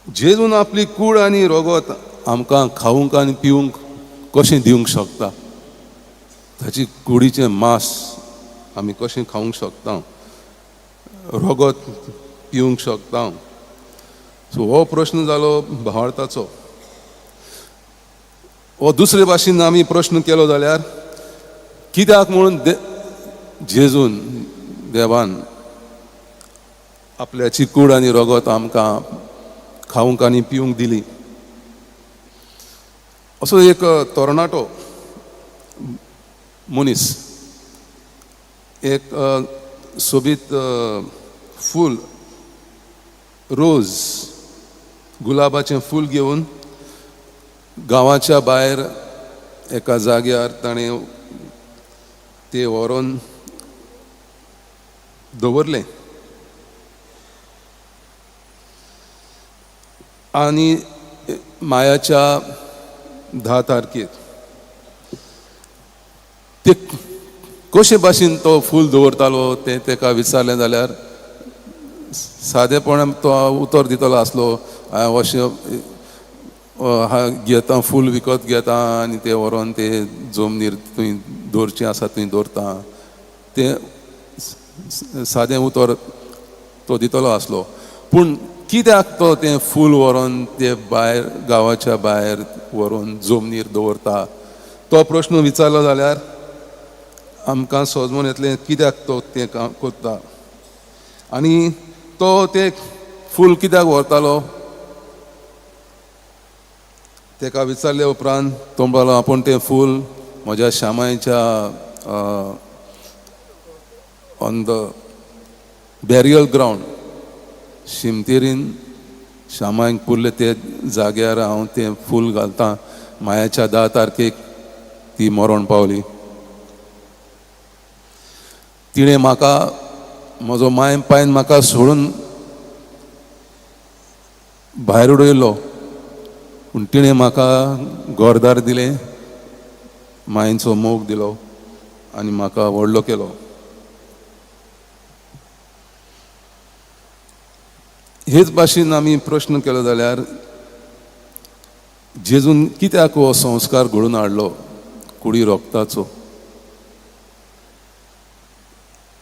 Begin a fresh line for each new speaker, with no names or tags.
जेजून आपली कूड आनी रगत आमकां खावंक आनी पिवंक कशें दिवंक शकता? ताची कुडीचें मांस आमी कशें खावंक शकता, रगत पिवंक शकता? सो हो प्रश्न जालो भावार्थाचो. हो दुसरे भाशेन आमी प्रश्न केलो जाल्यार कित्याक म्हणून जेजून देवान आपल्याची कूड आनी रगत आमकां खावंक आनी पिवंक दिली? असो एक तरणाटो मनीस एक सोबीत फूल, रोज, गुलाबाचें फूल घेवन गांवाच्या भायर एका जाग्यार ताणें ते व्हरोन दवरलें आनी मायाच्या 10 तारखेक ते कशे भाशेन तो फूल दवरतालो तें ताका विचारलें जाल्यार सादेपणान तो उतर दितलो आसलो, हांव अशें घेता, फूल विकत घेता आनी तें व्हरोन ते जमनीर थंय दवरचें आसा थंय दवरता, तें सादें उतर तो दितलो आसलो. पूण कित्याक तो तें फूल व्हरोन ते भायर गांवाच्या भायर व्हरोन जमनीर दवरता तो प्रश्न विचारलो जाल्यार आमकां समजून येतलें कित्याक तो तें काम करता आनी तो तें फूल कित्याक व्हरतालो. ताका विचारले उपरांत तो म्हणलो, आपूण तें फूल म्हज्या श्यामायच्या ऑन the burial ground शिमतेरीन श्यामायक पुरले ते जाग्यार हांव तें फूल घालतां. मायाच्या 10 तारखेक ती मरण पावली. तिणें म्हाका, म्हजो माय पायन म्हाका सोडून भायर उडयलो, पूण तिणें म्हाका घरदार दिलें, मायेचो मोग दिलो आनी म्हाका व्हडलो केलो. हेच भाशेन आमी प्रश्न केलो जाल्यार जेजून कित्याक हो संस्कार घडोवन हाडलो कुडी रोगताचो?